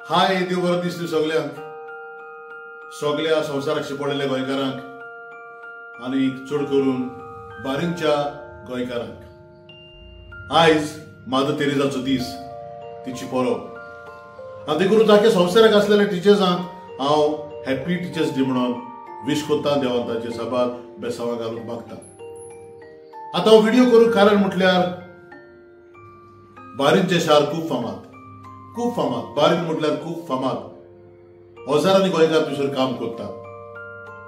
हाय देव बरो दीस न्हू सगल्यांक, सगल्या संवसाराक शिंपडलेल्या गोंयकारांक आनी चड करून बारींच्या गोंयकारांक. आयज मादर तेरेजाचो दीस, तिची परब. आनी देखून आख्या संवसाराक आसलेल्या टिचर्सांक हांव हॅप्पी टिचर्स डे म्हणून विश कोत्ता. देवान ताचे साबार बेसांवां घालूंक मागता. आतां हांव व्हिडियो करूंक कारण म्हटल्यार बारींचें शार खूब फामाद, खूब फामाद. बारीन म्हटल्यार खूब फामाद. हजारांनी गोंयकार थंयसर काम करतात,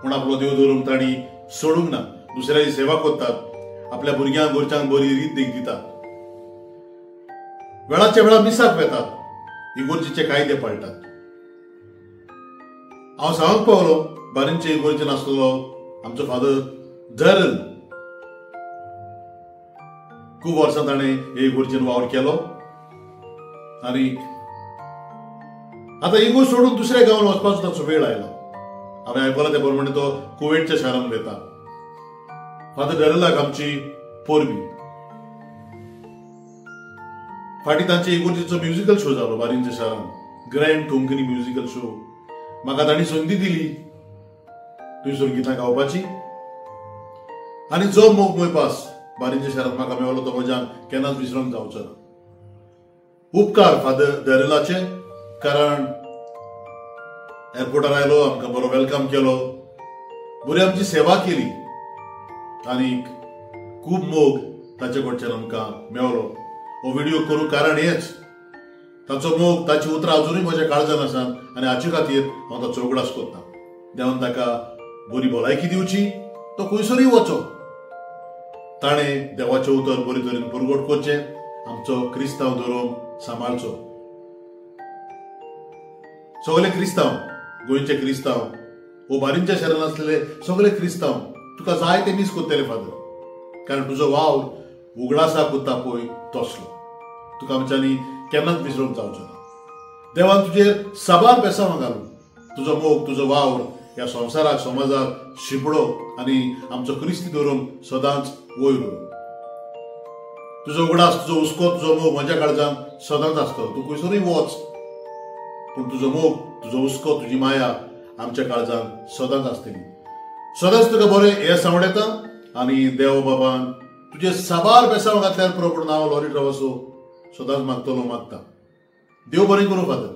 पूण आपलो देव धरून तांणी सोडूंक ना. दुसऱ्याची सेवा करतात, आपल्या भुरग्यांक घरच्यांक बरी रीत देख दितात, वेळाच्या वेळा मिसाक वेतात, इगोर्जीचे कायदे पाळटात. हांव सांगूंक पावलो बारींचे इगोर्जीन आसलेलो आमचो फादर डॅरल. खूब वर्सां ताणें हे इगोर्जीन वावर केलो आनी आतां इगोर्ज सोडून दुसऱ्या गांवान वचपाचो ताचो वेळ आयलो. हांवें आयकलां ते प्रमाणे तो कुवेटच्या शारांत वता. फादर डॅरलाक आमची परबी. फाटीं तांचे इगोर्जीचो म्युजिकल शो जालो बारींच्या शारांत, ग्रँड कोंकणी म्युजिकल शो. म्हाका तांणी संदी दिली थंयसर गितां गावपाची आनी जो मोग मोयपास बारींच्या शारांत म्हाका मेवलो तो म्हज्यान केन्नाच विसरूंक जावचो ना. उपकार फादर डॅरलाचे, कारण एअरपोर्टार आयलो, आमकां बरो welcome केलो, बरी आमची सेवा केली आनी खूब मोग ताचे कडच्यान आमकां मेवलो. हो व्हिडियो करूंक कारण हेच, ताचो मोग, ताची उतरां अजुनूय म्हज्या काळजान आसात आनी हाचे खातीर हांव ताचो उगडास करता. देवान ताका बरी भलायकी दिवची, तो खंयसरूय वचो, ताणें देवाचें उतर बरे तरेन परगट करचें, आमचो क्रिस्तांव धर्म सांबाळचो. सगळे क्रिस्तांव, गोंयचे क्रिस्तांव वो बारींच्या शारांत आसलेले सगळे क्रिस्तांव तुका जाय ते मीस करतले फादर, कारण तुजो वावर उगडासाक उरता पळय तसलो, तुका आमच्यांनी केन्नाच विसरूंक जावचो ना. देवान तुजेर साबार बेसांवां घालून तुजो मोग, तुजो वावर ह्या संवसाराक, समाजाक शिंपडो आनी आमचो क्रिस्ती धर्म सदांच वयर उरूं. तुजो उगडास, तुजो हुस्को, तुजो मोग म्हज्या काळजान सदांच आसतलो. तूं खंयसरूय वच, पूण तुजो मोग, तुजो हुस्को, तुजी माया आमच्या काळजान सदांच आसतली. सदांच तुका बरें हें सांवडेता आनी देव बाबान तुजे साबार बेसांव घातल्यार पुरो म्हणून हांव लॉरी ट्रावसो सदांच मागतलो, मागता. देव बरें करूं फादर.